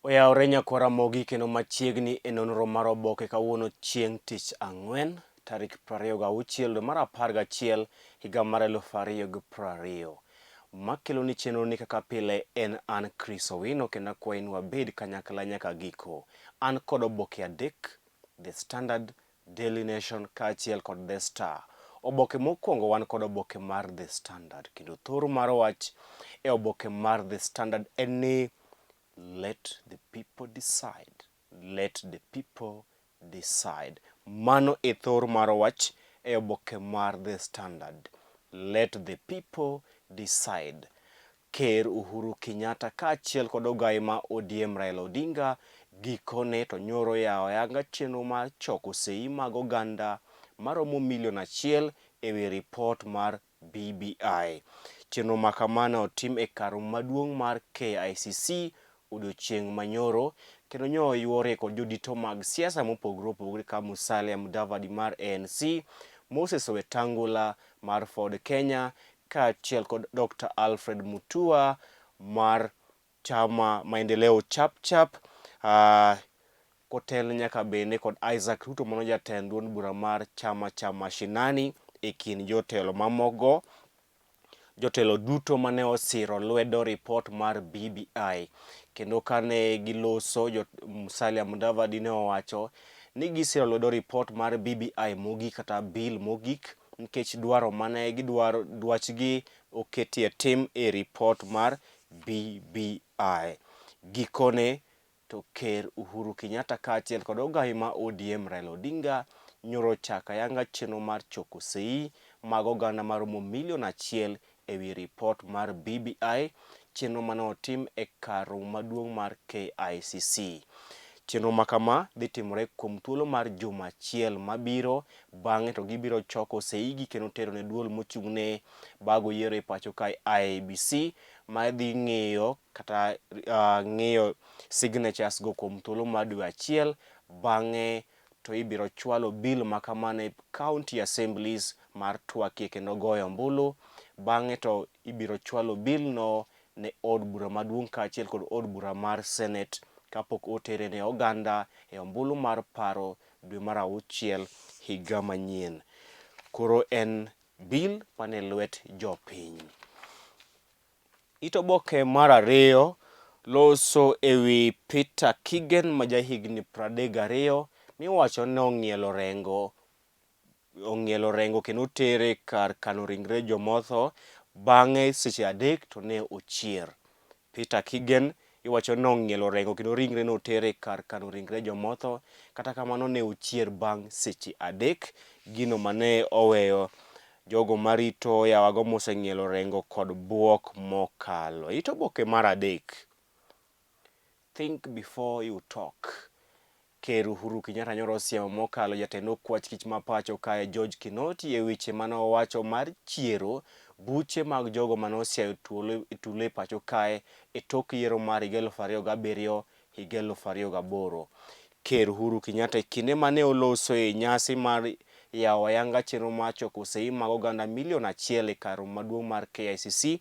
Oyawore nyakwar Ramogi kendo machiegni e nonro mar oboke kawuono chieng' tich ang'wen tarik 26 dwe mar 11 higa mar 2020. Makeloni chenro ni kaka pile en an Chris Owino kendo akwayi ni wabed kanyakla nyaka giko. An kod oboke adek, The Standard, Daily Nation kaachiel kod The Star. Oboke mokwongo wan kod oboke mar The Standard kendo thor mar wach e oboke mar The Standard en ni let the people decide, let the people decide. Mano e thor mar wach e oboke mar The Standard. Let the people decide. Ker Uhuru Kenyatta kaachiel kod ogaye ma ODM Raila Odinga gikone to nyoro oyawo ayanga chenro mar choko seyi mag oganda maromo milion achiel ewi ripot mar BBI. Chenro ma kama ne otim e kar romo maduong' mar KICC odiochieng' manyoro kendo nyo oyuore kod jodito mag siasa mopogore opogore ka Musalia Mudavadi mar ANC, Moses Wetangula mar Ford Kenya kaachiel kod Dr. Alfred Mutua mar chama Maendeleo Chapchap kotel nyaka bende kod Isaac Ruto mano jatend duond bura mar chama cha Mashinani e kind jotelo mamoko. Jotelo duto mane osiro lwedo ripot mar BBI kendo kane giloso Musalia Mudavadi ne owacho ni gisiro lwedo ripot mar BBI mogik kata bill mogik nikech dwaro mane gidwaro dwachgi oketie tim e ripot mar BBI. Gikone to Ker Uhuru Kenyatta kaachiel kod ogayi ma ODM Raila Odinga nyoro ochako ayanga chenro mar choko sei mag oganda maromo milion achiel ewi ripot mar BBI, chenro mane otim e kar romo maduong' mar KICC. Chenro ma kama dhi timore kuom thuolo mar juma achiel mabiro, bang'e to gibiro choko seigi kendo tero ne duol mochung' ne bago yiero e pacho kae IEBC ma dhi ng'iyo kata ng'iyo signatures go kuom thuolo mar dwe achiel, bang'e to ibiro chwalo bill ma kama ne county assemblies mar twakie kendo goyo ombulu, bang'e to ibiro chwalo bill no ne od bura maduong' kaachiel kod od bura mar senate kapok otere ne oganda e ombulu mar paro dwe mar auchiel higa manyien. Koro en bill mane lwet jopiny. It oboke mar ariyo loso e wi Peter Kigen ma jahigni 32 miwacho ni ong'ielo rengo ong'ielo rengo kendo otere kar kano ringre jomotho bang'e seche adek to ne ochier. Peter Kigen iwacho ni nong'ielo rengo kendo ringre noter e kar kano ringre jomotho. Kata kamano ne ochier bang' seche adek, gino mane oweyo jogo marito yawago moseng'ielo rengo kod buok mokalo. It oboke mar adek. Think before you talk. Ker Uhuru Kenyatta nyoro osiemo mokalo jatend okwach kich ma pacho kae George Kinoti e weche mane owacho mar chiero buche mag jogo mane osiayo tulo e pacho kae e tok yiero mar higa 2007 higa 2008. Ker Uhuru Kenyatta e kinde mane oloso e nyasi mar yawo ayanga chenro mar choko sei mag oganda milion achiel e kar romo maduong' mar KICC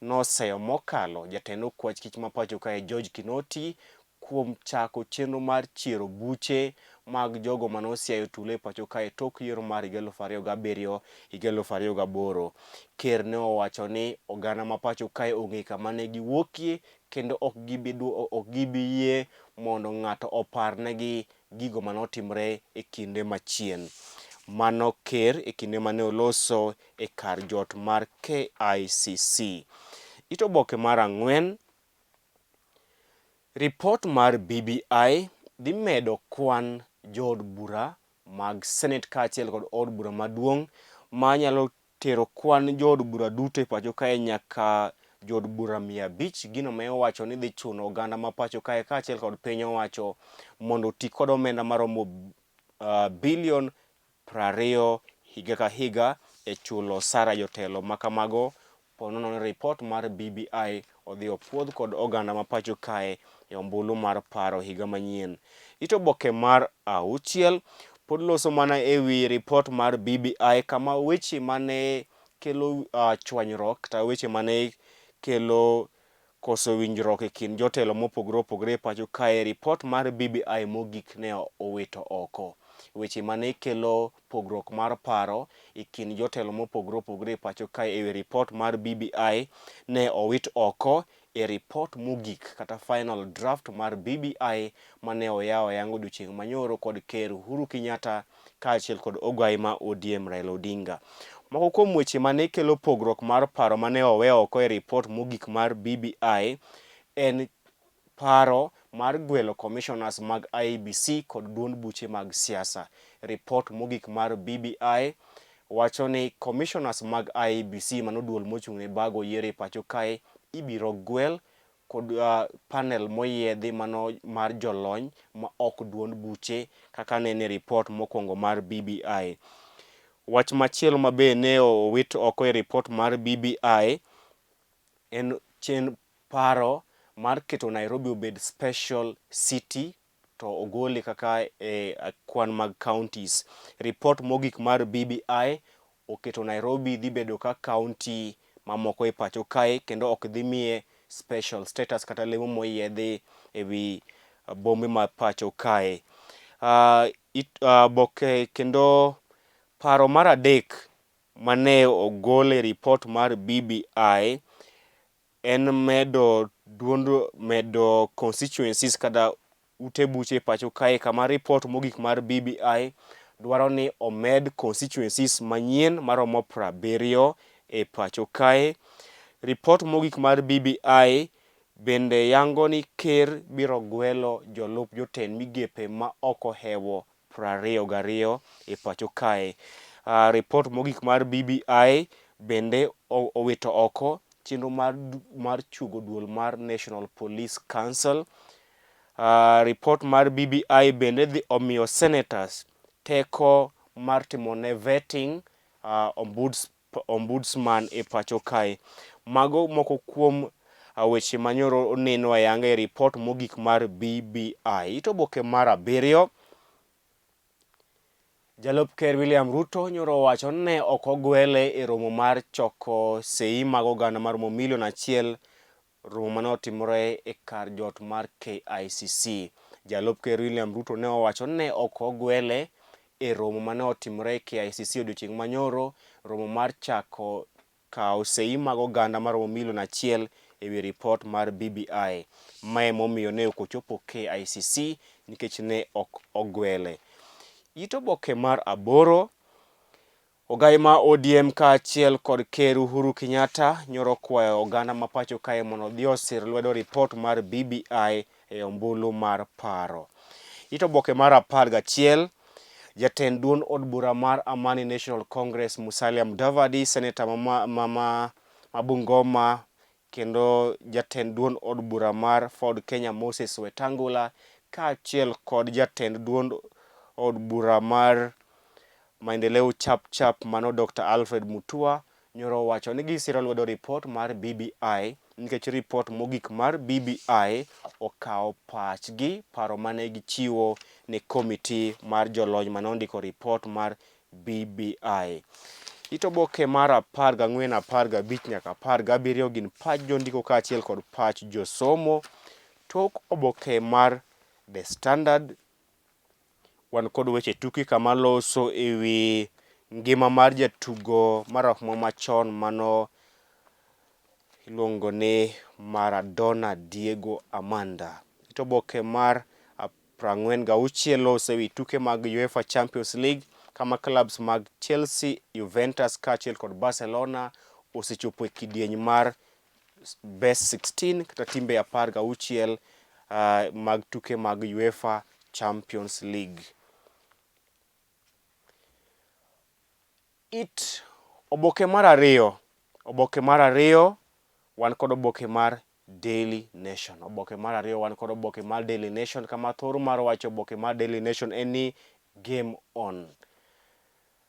noseyo mokalo jatend okwach kich ma pacho kae George Kinoti kuom chako chenro mar chiero buche mag jogo mane osiayo tulo e pacho kae tok yiero mar higa 2007 higa 2008. Ker ne owacho ni oganda ma pacho kae ong'e kama ne giwuokie kendo ok gibi ok gibi yie mondo ng'ato oparnegi gigo mane otimre e kinde machien. Mano ker e kinde mane oloso e kar jot mar KICC. It oboke mar ang'wen Ripot mar BBI dhi medo kwan jood bura mag Senate kaachiel kod od bura maduong' ma nyalo tero kwan jood bura duto e pacho kae nyaka jood bura 500, gino ma iwacho ni dhi chuno oganda ma pacho kae kaachiel kod piny owacho mondo oti kod omenda maromo bilion 20 higa ka higa e chulo osara jotelo ma kamago ponono ni ripot mar BBI odhi opuodh kod oganda ma pacho kae e ombulu mar paro higa manyien. It oboke mar auchiel pod loso mana e wi ripot mar BBI kama weche mane kelo chwanyruok kata weche mane kelo. Koso winjruok e kind jotelo mopogore opogore e pacho kae, ripot mar BBI mogik ne owito oko. Weche mane kelo pogruok mar paro e kind jotelo mopogore opogore e pacho kae ewi ripot mar BBI ne owit oko e ripot mogik kata final draft mar BBI mane oyaw ayanga odiochieng' manyoro kod Ker Uhuru Kenyatta kaachiel kod ogai ma ODM Raila Odinga. Moko kuom weche mane kelo pogruok mar paro mane owe oko e ripot mogik mar BBI en paro mar gwelo commissioners mag IEBC kod duond buche mag siasa. Ripot mogik mar BBI wacho ni commissioners mag IEBC mano duol mochung' ne bago yiero e pacho kae ibiro gwel kod panel moyiedhi mano mar jolony ma ok duond buche kaka nene e ripot mokwongo mar BBI. Wach machielo ma be ne owit oko e ripot mar BBI en chen paro mar keto Nairobi obed special city to ogole kaka e kwan mag counties. Ripot mogik mar BBI oketo Nairobi dhi bedo ka county mamoko e pacho kae kendo ok dhi miye special status kata lemo moyiedhi e wi bombe ma pacho kae. Oboke kendo paro mar adek mane ogol e ripot mar BBI en medo duond medo constituencies kata ute buche e pacho kae kama ripot mogik mar BBI dwaro ni omed constituencies manyien maromo 70 e pacho kae. Ripot mogik mar BBI bende yango ni ker biro gwelo jolup jotend migepe ma ok ohewo 22 e pacho kae. Ripot mogik mar BBI bende owito oko chenro mar chuogo duol mar National Police Council. Ripot mar BBI bende dhi omiyo senators teko mar timone vetting ombudsman e pacho kae. Mago moko kuom weche manyoro oneno ayanga e ripot mogik mar BBI. It oboke mar abiriyo, Jalup Ker William Ruto nyoro owacho ni ne ok ogwele e romo mar choko sei mag oganda maromo milion achiel romo mane otimore e kar jot mar KICC. Jalup Ker William Ruto ne owacho ni ne ok ogwele e romo mane otimore e KICC odiochieng' manyoro, romo mar chako kawo sei mag oganda maromo milion achiel e wi ripot mar BBI. Mae momiyo ne ok ochopo KICC nikech ne ok ogwele. It oboke mar aboro Ogai ma ODM kaachiel kod Ker Uhuru Kenyatta nyoro okwayo oganda ma pacho kae mondo odhi osir lwedo ripot mar BBI e ombulu mar paro. It oboke mar 11, jatend duond od bura mar Amani National Congress Musalia Mudavadi, seneta ma Bungoma kendo jatend duond od bura mar Ford Kenya Moses Wetangula kaachiel kod jatend duond od bura mar Maendeleo Chap Chap mano Dr. Alfred Mutua nyoro owacho ni gisiro lwedo ripot mar BBI nikech ripot mogik mar BBI okawo pachgi paro mane gichiwo ne komiti mar jolony mane ondiko ripot mar BBI. It oboke mar 14, 15 nyaka 17 gin pach jondiko kaachiel kod pach josomo. Tok oboke mar The Standard wan kod weche tuke kama loso e wi ngima mar jatugo marahuma machon mano iluongo ni Maradona Diego Amanda. It oboke mar 46 loso e wi tuke mag UEFA Champions League kama clubs mag Chelsea, Juventus kaachiel kod Barcelona osechopo e kidieny mar best 16 kata timbe 16 mag tuke mag UEFA Champions League. It oboke mar ariyo, oboke mar ariyo wan kod oboke mar Daily Nation. Oboke mar ariyo wan kod oboke mar Daily Nation kama thoro mar wacho oboke mar Daily Nation en ni game on.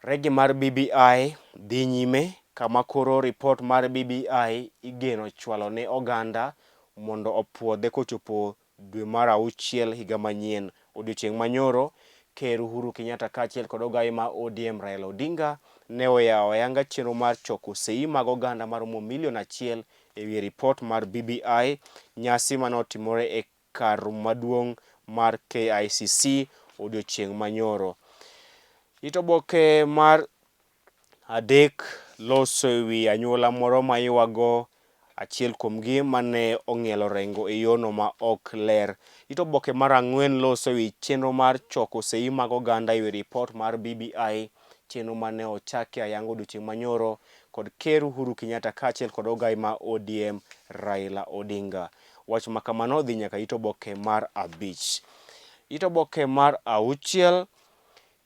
Rege mar BBI dhi nyime kama koro ripot mar BBI igeno chwalo ne oganda mondo opuodhe kochopo dwe mar auchiel higa manyien. Odiochieng' manyoro, Ker Uhuru Kenyatta kaachiel kod ogai ma ODM Raila Odinga ne oyawo ayanga chenro mar choko sei mag oganda maromo milion achiel e wi ripot mar BBI, nyasi mane otimore e kar romo maduong' mar KICC odiochieng' manyoro. It oboke mar adek loso e wi anyuola moro ma ywago achiel kuomgi mane ong'ielo rengo e yono ma ok ler. It oboke mar ang'wen loso e wi chenro mar choko seyi mag oganda e wi ripot mar BBI, chenro mane ochaki ayanga odiochieng' manyoro kod Ker Uhuru Kenyatta kaachiel kod ogai ma ODM Raila Odinga. Wach ma kamano dhi nyaka it oboke mar abich. It oboke mar auchiel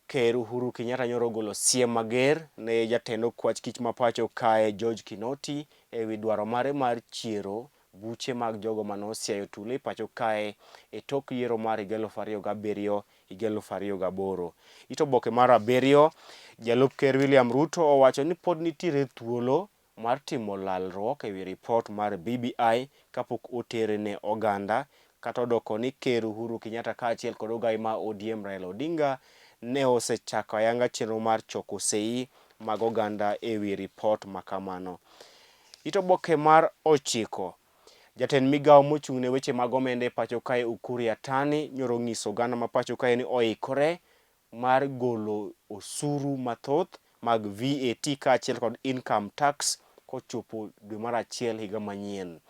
Ker Uhuru Kenyatta nyoro ogolo siem mager ne jatend okwach kich ma pacho kae George Kinoti e wi dwaro mare mar chiero buche mag jogo mane osiayo tulo e pacho kae e tok yiero mar higa 2007 higa 2008. It oboke mar abiriyo, jalup ker William Ruto owacho ni pod nitiere thuolo mar timo lalruok ewi ripot mar BBI kapok otere ne oganda, kata odoko ni Ker Uhuru Kenyatta kaachiel kod ogai ma ODM Raila Odinga ne osechako ayanga chenro mar choko seyi mag oganda ewi ripot makamano. It oboke mar ochiko, Jatend migawo mochung' ne weche mag omenda e pacho kae Ukur Yatani nyoro onyiso oganda ma pacho kae ni oikore mar golo osuru mathoth mag VAT kaachiel kod income tax kochopo dwe mar achiel higa manyien.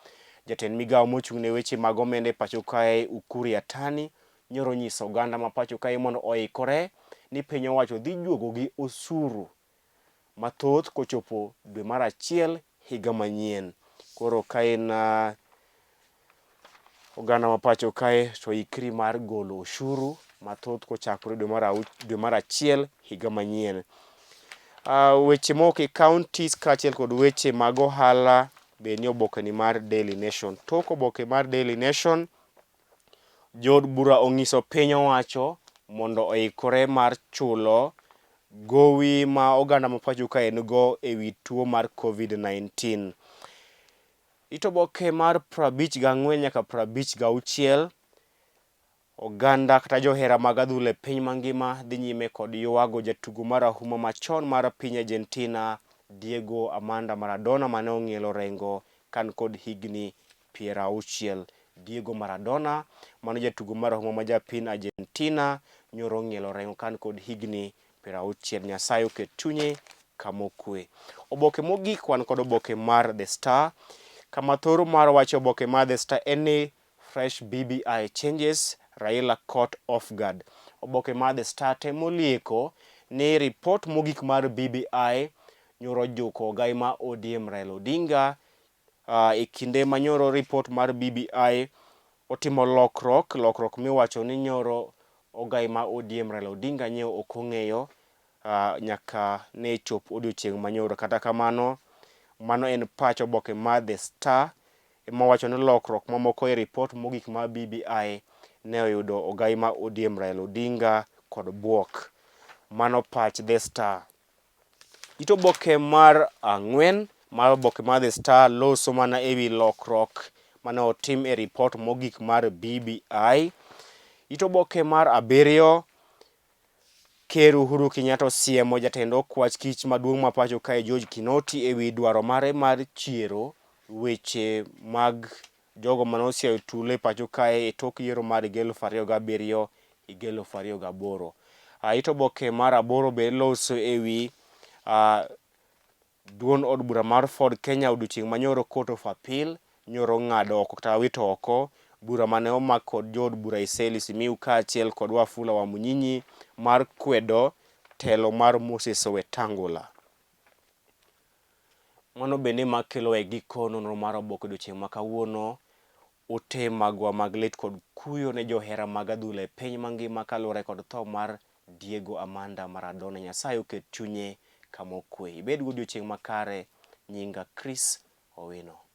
Jatend migawo mochung' ne weche mag omenda e pacho kae Ukur Yatani nyoro onyiso oganda ma pacho kae mondo oikore ni piny owacho dhi juogo gi osuru mathoth kochopo dwe mar achiel higa manyien. Koro ka in oganda ma pacho kae to ikri mar golo oshuru mathoth kochakore dwe mar achiel higa manyien. Weche moko e counties kaachiel kod weche mag ohala be nie obokeni mar Daily Nation. Tok oboke mar Daily Nation, Jood bura onyiso piny owacho mondo oikore mar chulo gowi ma oganda ma pacho kae nigo e wi tuo mar Covid-19. It oboke mar 54 nyaka 56, oganda kata johera mag adhula e piny mangima dhi nyime kod ywago jatugo marahuma machon mar piny Argentina Diego Armando Maradona mane ong'ielo rengo kan kod higni piero auchiel. Diego Maradona, mano jatugo marahuma ma japiny Argentina, nyoro ong'ielo rengo kan kod higni 60. Nyasaye oket chunye kama okwe. Oboke mogik wan kod oboke mar The Star. Kama thoro mar wacho oboke mar The Star en ni fresh BBI changes Raila caught off guard. Oboke mar The Star temo lieko ni ripot mogik mar BBI nyoro ojuko ogai ma ODM Raila Odinga E kinde ma nyoro ripot mar BBI otimo lokruok, lokruok miwacho ni nyoro ogai ma ODM Raila Odinga nyiewo ok ong'eyo nyaka ne chop odiochieng' ma nyoro. Kata kamano, mano en pach oboke mar The Star ema wacho ni lokruok mamoko e ripot mogik mar BBI ne oyudo ogai ma ODM Raila Odinga kod buok. Mano pach The Star. It oboke mar ang'wen mar oboke mar The Star loso mana e wi lokruok mane otim e ripot mogik mar BBI. It oboke mar abiriyo, Ker Uhuru Kenyatta osiemo jatend okwach kich maduong' ma pacho kae George Kinoti e wi dwaro mare mar chiero weche mag jogo mane osiayo tulo e pacho kae e tok yiero mar higa 2007 higa 2008. It oboke mar aboro be loso e wi duond od bura mar Ford Kenya odiochieng' manyoro Court of Appeal nyoro ng'ado oko kata wito oko bura mane omak kod jood bura Eseli Simiyu kaachiel kod Wafula Wamunyinyi mar kwedo telo mar Moses Wetangula. Mano bende ema kelo e giko nonro mar oboke odiochieng' ma kawuono. Ote magwa mag lit kod kuyo ne johera mag adhula e piny mangima kaluwore kod tho mar Diego Armando Maradona. Nyasaye oket chunye kama okwe. Ibed gi odiochieng' makare. Nyinga Chris Owino.